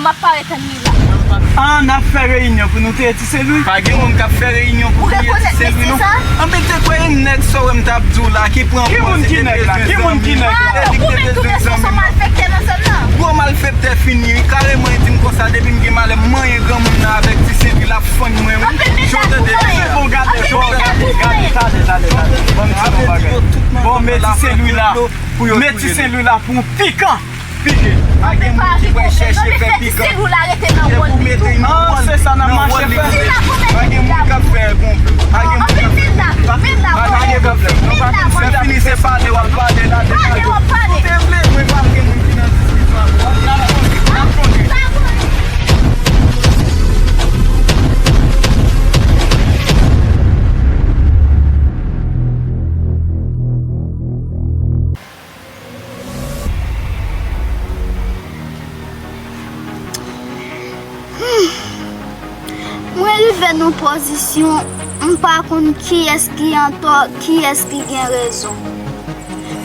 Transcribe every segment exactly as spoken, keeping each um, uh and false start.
M ap pare tann li la. Ah, n ap fè reyinyon pou nou touye Ti Sen Lwi? Pa gen moun k ap fè reyinyon pou touye Ti Sen Lwi, non. Anben, te kwè e nèg sa w wè m t ap di w la ki pran pòz e te bezwen zanmi, e li ki te bezwen zanmi. Gwo malfektè fini wi, kareman, e di m konsa, depi m gen malè, m manyen granmoun nan avèk Ti Sen Lwi, l ap fann mwen wi. Jan w tande, jan w tande, jan w tande, tande, tande, tande, tande. Bon, m di yo tout nan zòn nan la pou yo touye nou. Bon, met Ti Sen Lwi la pou yon pikan. Pike. Pa gen moun ki pral chèche fè pikan. Se pou mete yon wòl li tou. Ah, se sa n ap mache fè. Pa gen moun k ap fè konplo. Pa gen moun k ap fè konplo. Pa gen pwoblèm. Lè fini se pale w ap pale la, de pale. Ou te vle, mwen pa vle moun ki nan diskisyon avè w. N ap konnen, n ap konnen. Hmm. Mwen rive nan pozisyon, m pa konn kiyès ki antò, kiyès ki gen rezon.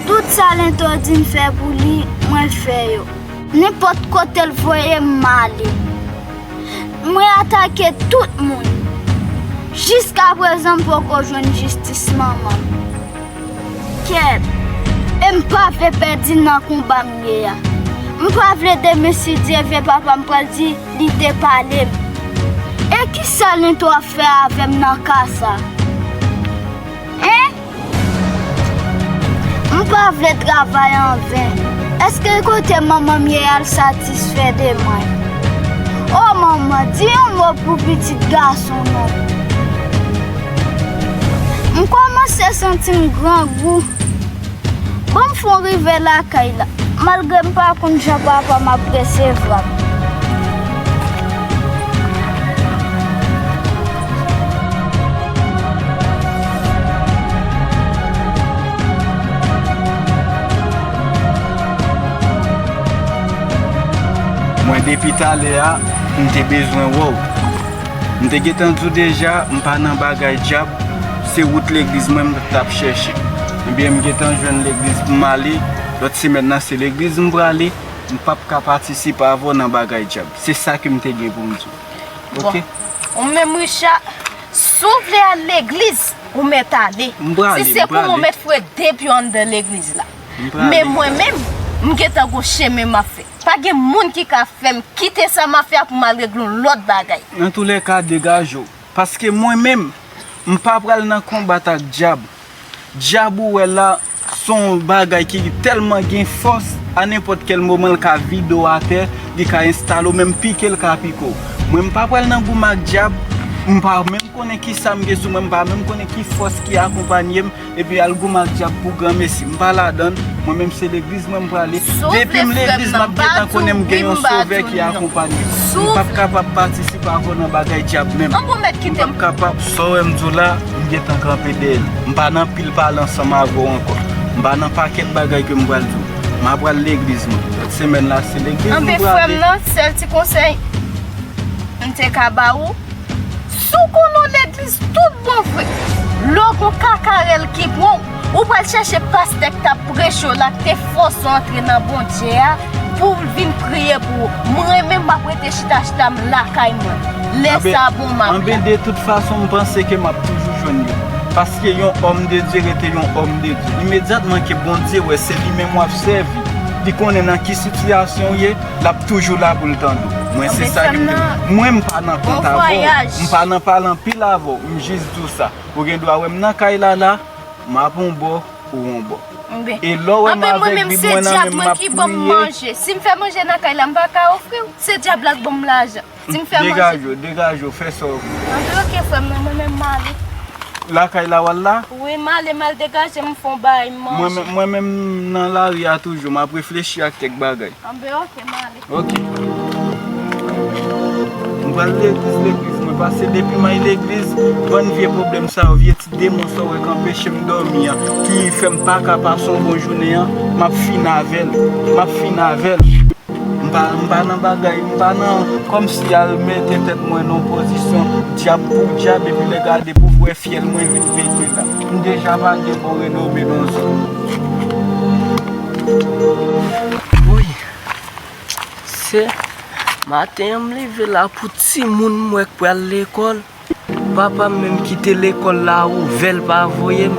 Tout sa Lento di m fè pou li, mwen fè yo. Nenpòt kote l voye m, m ale. Mwen atake tout moun. Jiskaprezan, m poko jwenn jistis manman m. Kèt! E m pa vle pèdi nan konba m ye a. M pa vle demen, si Dye vle, papa m pral di li te pale m. E kisa Lento ap fè avè m nan ka sa? Hein? M pa vle travay anven. Èske kote manman m ye a l satisfè de mwen? O manman, di yon mo pou pitit gason non. M kòmanse santi m grangou. Bon, m fon rive lakay la, malgre m pa konn jan papa m ap resevwa m. Mwen, depi talè a, m te bezwen wè w. M te gentan di w deja, m pa nan bagay djab, se wout legliz mwen m t ap chèche. Ebyen, m gentan jwenn legliz pou m ale, lòt semèn nan se legliz m prale, m p ap ka patisipe avè w nan bagay djab. Se sa ke m te gen pou m di w. Oke? Bon, ou menm, Richard, si w vle al legliz, ou mèt ale. M prale, m prale. Si se pou mwen, ou mèt foure de pye w anndan legliz la. M prale. Men mwen menm, m gentan gon chemen m ap fè. Pa gen moun ki ka fè m kite sa m ap fè a pou m al regle yon lòt bagay. Antoulèka, degaje w. Paske mwen menm, m pa pral nan konbat ak dyab. Dyab ou wè la, se yon bagay ki tèlman gen fòs, a nenpòt kèl moman, l ka vide w atè, li ka enstale w, menm pike l ka pike w. Mwen, m pa pral nan goumen ak dyab, m pa menm konnen ki sa m gen sou mwen, m pa menm konnen ki fòs ki akonpanye m, epi al goumen ak dyab pou granmesi. M pa ladan l, mwen menm se legliz mwen m prale. Depi m legliz, m ap gentan konnen m gen yon Sovè ki akonpanye m. M p ap kapab patisipe avè w nan bagay dyab menm. M p ap kapab. Sa w wè m di w la, m gentan kanpe dèyè l. M pa nan pil pale ansanm avè w ankò. M pa nan pakèt bagay ke m pral di w. M ap pral legliz mwen. Lòt semèn la, se legliz m prale. Anben, frè m nan, sèl ti konsèy m te ka ba ou, si w konn yon legliz tout bon vre, lè w gon kakarèl ki pran w, ou pral chèche pastè k t ap preche w la, k te fòse w antre nan Bondye a, pou w vin priye pou ou. Mwen menm, m ap rete chita, chita m lakay mwen. Lè sa bon, m ap la. Anben, de tout fason, m panse ke m ap toujou jwenn li. Paske yon òm de Dye rete yon òm de Dye. Imedyatman ke Bondye wè se li menm w ap sèvi, li konnen nan ki sitiyasyon w ye, l ap toujou la pou l tande w. Mwen, se sa ke m di. Mwen, m pa nan kont avè w. M pa nan pale anpil avè w. M jis di w sa. Ou gen dwa wè m nan kay la la, m ap yon bò, ou yon bò. E lè w wè m avèk Bib mwen nan men m, m ap priye. Si m fè manje nan kay la, m pa ka ofri w. Se dyab la k ban m lajan. Si m fè manje. Degaje w, degaje w, fè sa w vle. Anben, oke, frè m nan, mwen menm m ale. Lakay la w al la? Wi, m ale, m al degaje m, fè yon bagay m manje. Mwen menm, mwen menm nan lari a toujou, m ap reflechi ak kèk bagay. Anben, oke, m ale. Oke. M pral legliz, legliz mwen, paske depi m al legliz, bann vye pwoblèm sa yo, vye ti demon sa yo k anpeche m dòmi an, ki fè m pa ka pase yon bon jounen an, m ap fin avè l. M ap fin avè l. M pa, m pa nan bagay, m pa nan kòmsi al mete tèt mwen nan pozisyon dyab pou dyab, epi lè gade pou w wè fyèl mwen vin pete la. M deja pa gen bon renome nan zòn. Woy. Se Maten an, m leve la pou timoun m wè k pral lekòl. Papa m menm kite lekòl la ouvè, l pa voye m.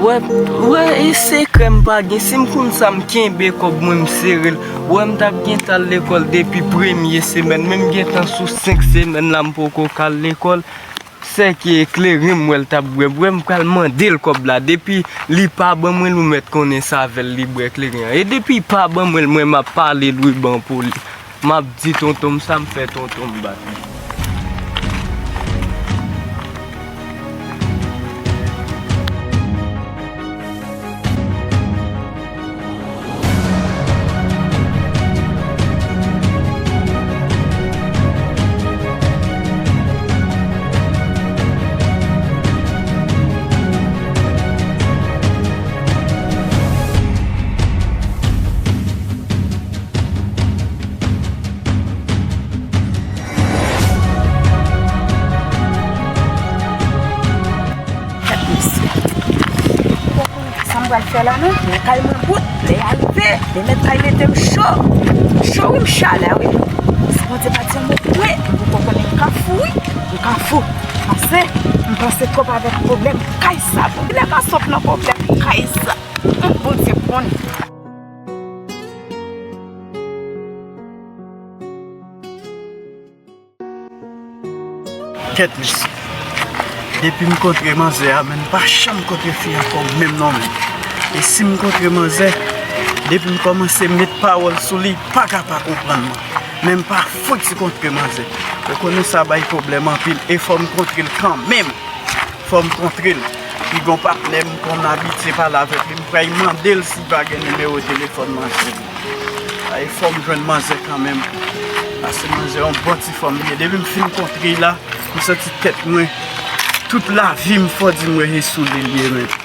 Wè, wè, e sekrè m pa gen. Si m konn sa, m kenbe kòb mwen, m sere l. Wè, m t ap gentan al lekòl depi premye semèn, men m gentan sou senk semèn la, m poko ka al lekòl. Sè ke kleren m wè l t ap bwè, bwè, m pral mande l kòb la. Depi li pa ban mwen l, ou mèt konnen se avè l li bwè kleren an. E depi li pa ban mwen l, mwen m ap pale l riban pou li. M ap di tonton m sa, m fè tonton m bat li. Gad mesye. Sa m pral fè la non, men kay mwen bout, lè y a rive, men mèt kay mete m cho. Cho wi, m chalè wi. Si Bondye pa di yon mo vre, ou konn konnen m ka fou wi, m ka fou. Pase, m panse twòp avèk pwoblèm kay sa. Bon, lè ka sot nan pwoblèm kay sa. Bondye konnen. Kèt mesye. Depi m kontre manzè a, men m pa janm kontre fi ankò menm non men. E si m kontre manzè, depi m kòmanse met pawòl sou li, li pa ka pa konprann mwen. Men m pa fouti kontre manzè. Ou konnen sa bay pwoblèm anpil, e fò m kontre l kanmenm. Fò m kontre l. Pi gon patnè m konn abitye pale avèk li, m pral mande l si l pa gen nimewo telefòn manzè. Ay, fò m jwenn manzè kanmenm. Paske manzè yon bon ti fanm li ye. Depi m fin kontre l la, m santi tèt mwen, tout lavi m fò di m wè e sou li l ye menm.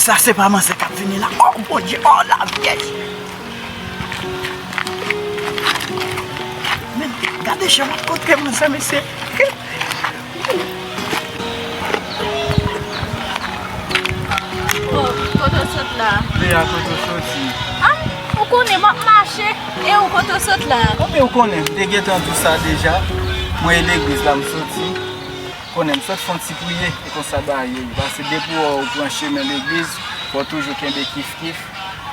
Sa se pa manzè k ap vini la. Oh Bondye, oh Lavyèj. Men, gade jan m ap kontre manzè, mesye. Oh, kote w sot la? Bea, kote w soti? Ah, ou konnen m ap mache, e ou kote w sot la? Konbyen ou konnen? M te gentan di w sa deja. Mwen e legliz la m soti. Konnen m sot fè yon ti priye, e konsa bagay yo ye. Paske depi w wè w pran chemen legliz, fò w toujou kenbe kif kif.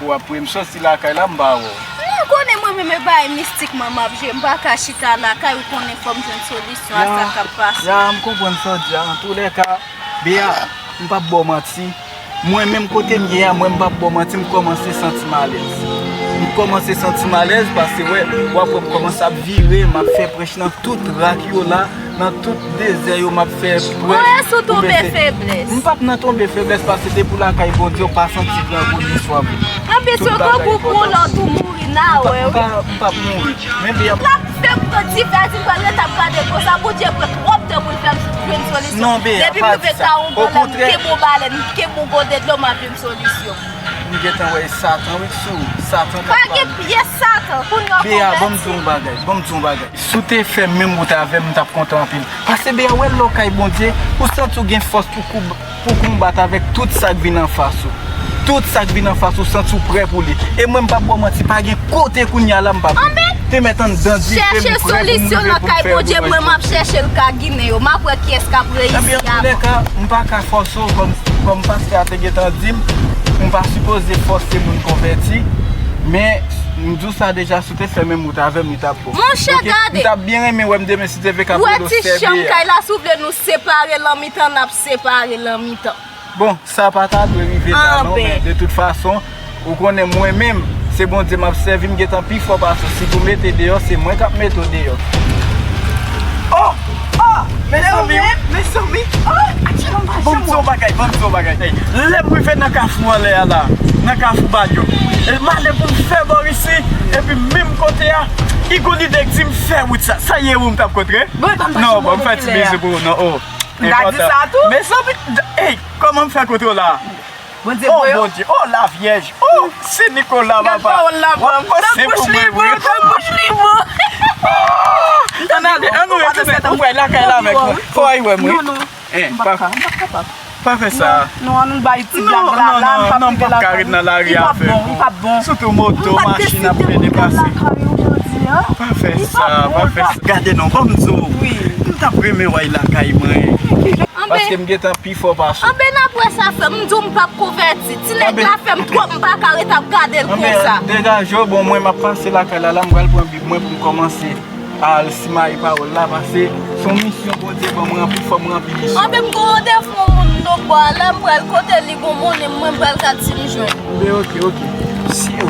Ou ap priye, m soti lakay la, m pa wè w. Non, konnen mwen menm e bagay mistikman m ap jwe, m pa ka chita lakay, ou konnen fò m jwenn solisyon a sa k ap pase. Ya, m konprann sa w di a. Antoulèka, Bea, m p ap ba w manti. Mwen menm kote m ye a, mwen m p ap ba w manti, m kòmanse santi m alèz. M kòmanse santi m alèz paske wè, w ap wè m kòmanse ap vire, m ap fè prèch nan tout rak yo la. Nan tout dezè yo m ap fè prèch. Mwen sou tonbe feblès. M p ap nan tonbe feblès paske depi w lakay Bondye, w pa santi grangou ni swaf. Anpi sou grangou pou lòt ou mouri nan wè wi. M p ap mouri. Men Bea. L ap fè m pran ti fè di m pral ret ap gade konsa, Bondye pran twòp tan pou l fè m jwenn solisyon. Non Bea, pa di sa. Depi m rive kay ou, m kenbe yon balèn, m kenbe yon gode dlo, m ap jwenn solisyon. M gentan wè Satan wi sou ou. Satan k ap pale. Pa gen pyès Satan. Kounye a w konvèti. Bea, ban m di w yon bagay, ban m di w yon bagay. Si w te fè menm wout avè m, m t ap kontan anpil. Paske Bea, wè lè w kay Bondye, ou santi w gen fòs pou koub-, pou konbat avèk tout sa k vin anfas ou. Tout sa k vin anfas ou, santi w prè pou li. E mwen, m p ap ba w manti, pa gen kote kounye a la m p ap te mèt anndan dife, m prè pou m rive pou m fè yon prèch. Chèche solisyon nan kay Bondye, mwen m ap chèche l ka Ginen yo, m ap wè kiyès k ap reyisi avan. Anben, antoulèka, m pa ka fòse w, kòm, kòm pastè a te gentan di m, m pa sipoze fòse moun konvèti, men m di w sa deja, si w te fè menm wout avè m, li t ap bon. Monchè, gade. M t ap byen renmen wè m demen si Dye vle k ap rele w sè Bea. Ou wè ti chanm kay la, si w vle nou separe l an mitan, n ap separe l an mitan. Bon, sa pa ta dwe rive la non, men de tout fason, ou konnen mwen menm, se Bondye m ap sèvi, m gentan pi fò pase w. Si pou mete deyò, se mwen k ap mete w deyò. Oh! Oh! Mezanmi, mezanmi! Oh! Ban m di w yon bagay, ban m di w yon bagay. Lè m rive nan kafou anlè a la, nan kafou Balyo, e m ale pou m fè bò isi, epi menm kote a, Igo Lidè di m fè wout sa. Sa ye ou m t ap kontre? Non, ban m fè ti bizou pou ou, non, oh. M ka di sa tou? Mezanmi, ey, kòman m fè kontre w la? Bondye voye w. Oh, Bondye, oh, Lavyèj, oh, Sen Nikola, papa. Gad pawòl la, papa. W ap panse pou mwen vre. Tankou Chlibon. Oh, ann ale, ann retounen. Ou pral lakay la avèk mwen. Fò w al wè m, wi. Non, non. M p ap ka, m p ap kapab. Pa fè sa. Non, non, ann bay ti blag la, la, m p ap rive lakay ou. Li p ap bon, li p ap bon. Sitou moto, machin ap plede pase. Pa fè sa, pa fè sa. Gade non, ban m di w. M t ap renmen w al lakay mwen. Paske m gentan pi fò pase w. Anben, n ap wè sa, frè m. M di w m p ap konvèti. Ti nèg la fè m twòp, m pa ka ret ap gade l konsa. Degaje w, bon, mwen m ap pase lakay la, la m pral pran bib mwen pou m kòmanse al simaye pawòl la, paske se yon misyon Bondye ban m, ranpli, fò m ranpli misyon. Anben, m gen randevou yon moun nan bò a la, m pral kote li gon monnen, mwen m pral gad si m jwenn. Anben, oke, oke. Si, o,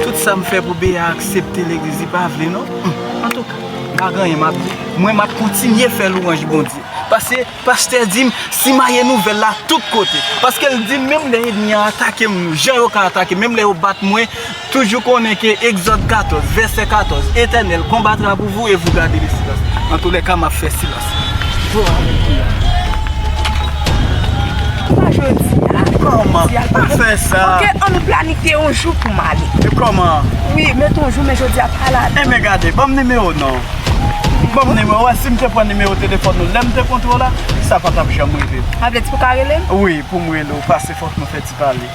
tout sa m fè pou Bea aksepte legliz, li pa vle non. Antouka, pa gen anyen m ap di. Mwen, m ap kontinye fè lwanj Bondye. Paske pastè di m simaye nouvèl la tout kote. Paske l di m menm lè ènmi an atake m, jan yo ka atake m, menm lè yo bat mwen, toujou konnen ke Egzòd katòz, vèsè katòz, Etènèl konbatra pou vou e vou gade le silans. Antoulèka, m ap fè silans. O, alelouya. Pa jodi a. Kòman? Jodi a, pa fè sa. Oke, ann nou planifye yon jou pou m ale. E kòman? Wi, mete yon jou, men jodi a pa la. Enben gade, ban m nimewo non. Ban m nimewo, wè, si m te pran nimewo telefòn ou lè m te kontre w la, sa pa t ap janm rive. Sa vle di pou w ka rele m? Wi, pou m rele w, paske fòk nou fè ti pale.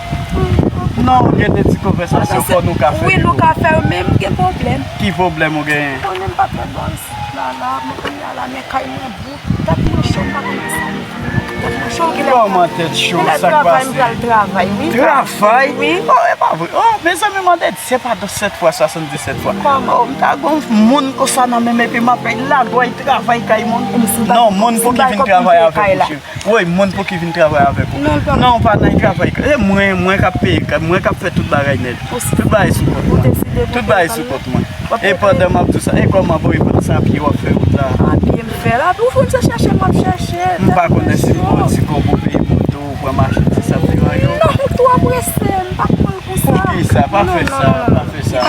Non, gen de ti konvèsasyon fò nou ka fè. Wi, nou ka fè yo, men m gen pwoblèm. Ki pwoblèm ou genyen? Konnen m pa trè bon isi la, la, mwen kounye a la, men kay mwen bout. Tèt mwen cho, m pa konn kisa m fè. Tèt mwen cho, gen lè. Kòman tèt cho? Sa k pase? Travay, m pral travay, wi. Travay? Wi. O, e pa vre. O, mezanmi, mande Se pa de sèt fwa, swasanndisèt fwa. Kòman? O, m ta gon moun konsa nan men m epi m ap lagòy travay kay moun. Non, moun pou ki vin travay avèk ou, cheri. Wi, moun pou ki vin travay avèk ou. Non, non, pa nan travay. E mwen, mwen k ap peye, mwen k ap fè tout bagay nèt. Tout bagay sou kont mwen. Tout bagay sou kont mwen. E pandan m ap di w sa, e kòman pou e pandan sa, a pye w ap fè wout la? A pye m fè la, pou foun se chèche m ap chèche. M pa konnen si m gon ti kòb ou peye moto, ou pran machin, si sa ap deranje w. Non, ou twò prese, m pa pran Poukisa? Pa fè sa, pa fè sa,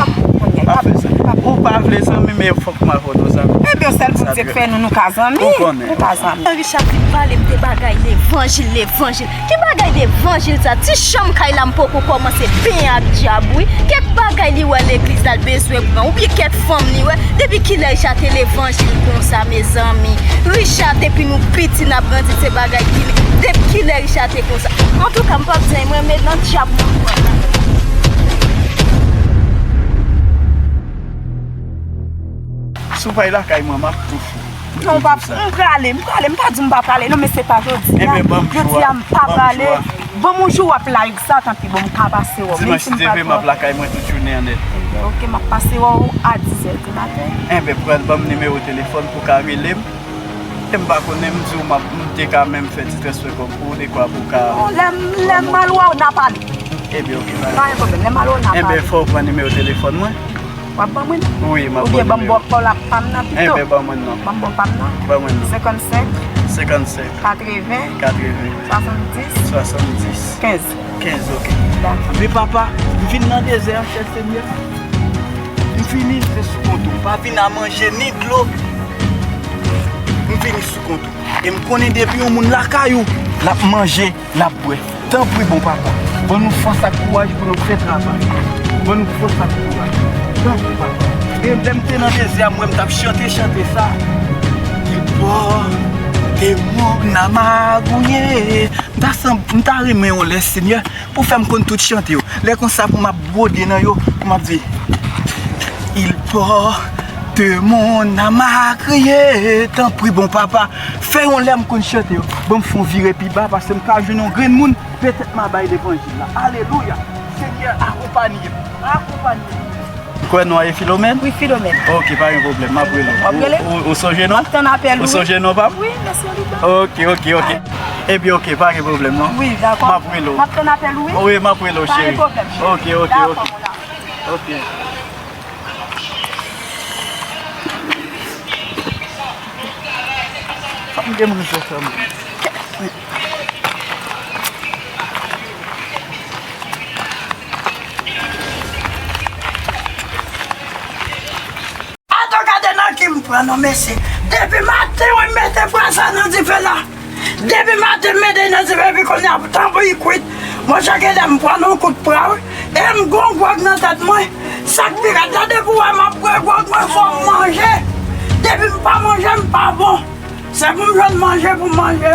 pa fè sa. Ou pa vle zanmi, men fòk m al wè nou zanmi. Ebyen, sèl Bondye k fè nou, nou ka zanmi. Ou konnen. Nou ka zanmi. Richard vin pale m de bagay levanjil, levanjil. Ki bagay levanjil sa? Ti chanm kay la m poko kòmanse benyen ak dyab, wi. Kèk bagay li wè legliz la l bezwen pran, oubyen kèk fanm li wè. Depi kilè Richard te levanjil konsa, mezanmi? Richard, depi nou piti, n ap grandi se bagay ki, depi kilè Richard te konsa? Antouka, m p ap di anyen, mwen, men nan dyab mwen pran la. Si w pa al lakay mwen, m ap tou fou. Non, m p ap, m prale, m prale, m pa di m pa prale, non, men se pa jodi a. Jodi a, m pa prale. Ban m yon jou w ap la egzaktan, pi bon, m ka pase wè w. Menm si m pa t wè w. Dimanch, si Dye vle, m ap lakay mwen tout jounen an nèt. Enben, oke, m ap pase wè w a dizè di maten. Enben, pral ban m nimewo telefòn pou w ka rele m. E m pa konnen, m di w m ap, m te ka menm fè ti transfè kòb pou w, dekwa pou w ka. Bon, lè m, lè m al wè w, n a pale. Ebyen, oke, pa gen pwoblèm. Lè m al wè w, n a pale. Ebyen, fò w pran nimewo telefòn mwen. W ap ban mwen? Wi, m ap ban nimewo. Oubyen ban m bò pa w la, pa m nan pito. Enben, ban mwen non. Ban m bò pa m nan. Ban mwen non. Senkannsenk. Senkannsenk. Katreven. Katreven. Swasanndis. Swasanndis. Kenz. Kenz, oke. Dakò. Men papa, m vin nan dezè a, chè Senyè. M vini, se sou kont ou. M pa vin a manje ni dlo. M vini sou kont ou. E m konnen depi yon moun lakay ou, l ap manje, l ap bwè. Tanpri, bon papa, ban nou fòs ak kouraj pou nou fè travay. Ban nou fòs ak kouraj. Tanpri, papa. E lè m te nan dezè a, m wè m t ap chante chante sa. Ki pòte moun a magouye. M ta sanm-, m ta renmen yon lè, Senyè, pou fè m konn tout chante yo. Lè konsa pou m ap bwode nan yo, pou m ap di, Il porte mon âme à crier. Tanpri, bon papa, fè yon lè m konn chante yo. Ban m fè yon vire pi ba, paske m ka jwenn yon grenn moun, petèt m a bay levanjil la. Alelouya. Senyè, akonpanye m. Akonpanye m. Kwè non a ye Filomèn? Wi, Filomèn. Ok, pa gen pwoblèm, m ap rele w. W ap rele? Ou, ou, ou sonje non? M ap tann apèl ou. Ou sonje non pa m? Wi, mesye Liban. Ok, ok, ok. Ebyen, ok, pa gen pwoblèm non. Wi, dakò. M ap rele w. M ap tann apèl ou, wi. Wi, m ap rele w, cheri. Pa gen pwoblèm, cheri. Ok, ok, ok. Dakò, mon amou. Ok. Fòk m demanje w sèlman. Ato gade nan ki m pran non mesye. Depi maten wi m mete pwa sa nan dife la. Depi maten m mete nan dife epi kounye a tanbri kwit. Monchè genlè m pran yon kout pwa wi. E m gon gwòg nan tèt mwen. Sa k pi rèd la depi w wè m ap bwè gwòg mwen fò m manje. Depi m pa manje m pa bon. Se pou m jwenn manje pou m manje.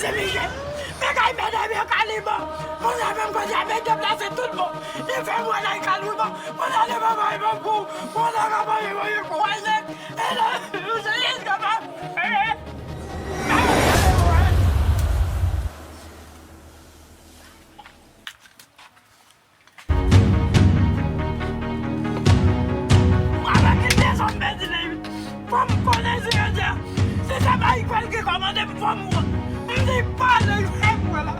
se Michel. Men kay mèt avè Kaliban. Moun sa fè m koze avè deplase tout bon. Li fè m wè nan Kaliban. Moun sa leve bay bon pou. Moun sa ka bay mwen kwaze. E la, se eskape. Mwen pa kite zòn Bèdile wi. Fò m konnen si yo di a. Se sa Mayikwèl ki kòmande m fò m wè. M di pale fè m wè la.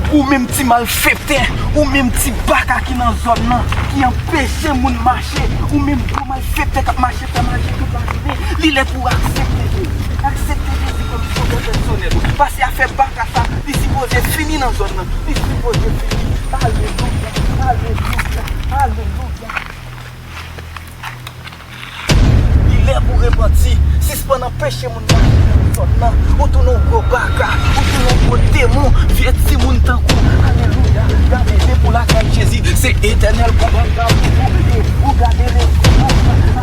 Ou Ou menm ti malfektè, ou menm ti baka ki nan zòn nan, ki anpeche moun mache, ou menm gwo malfektè k ap mache fè maji tout lajounen, li lè pou w aksepte Jezi. Aksepte Jezi kòm sovè pèsonèl ou. Pase afè baka sa, li sipoze fini nan zòn nan. Li sipoze fini. Alelouya, alelouya, alelouya. Li lè pou repanti. Sispann anpeche moun nan sot nan. Ou tounen yon gwo baka. Ou tounen yon gwo demon. Vye timoun tankou. Alelouya. Gade depi w lakay Jezi. Se Etènèl pou baka pou ou. Ou gade legliz.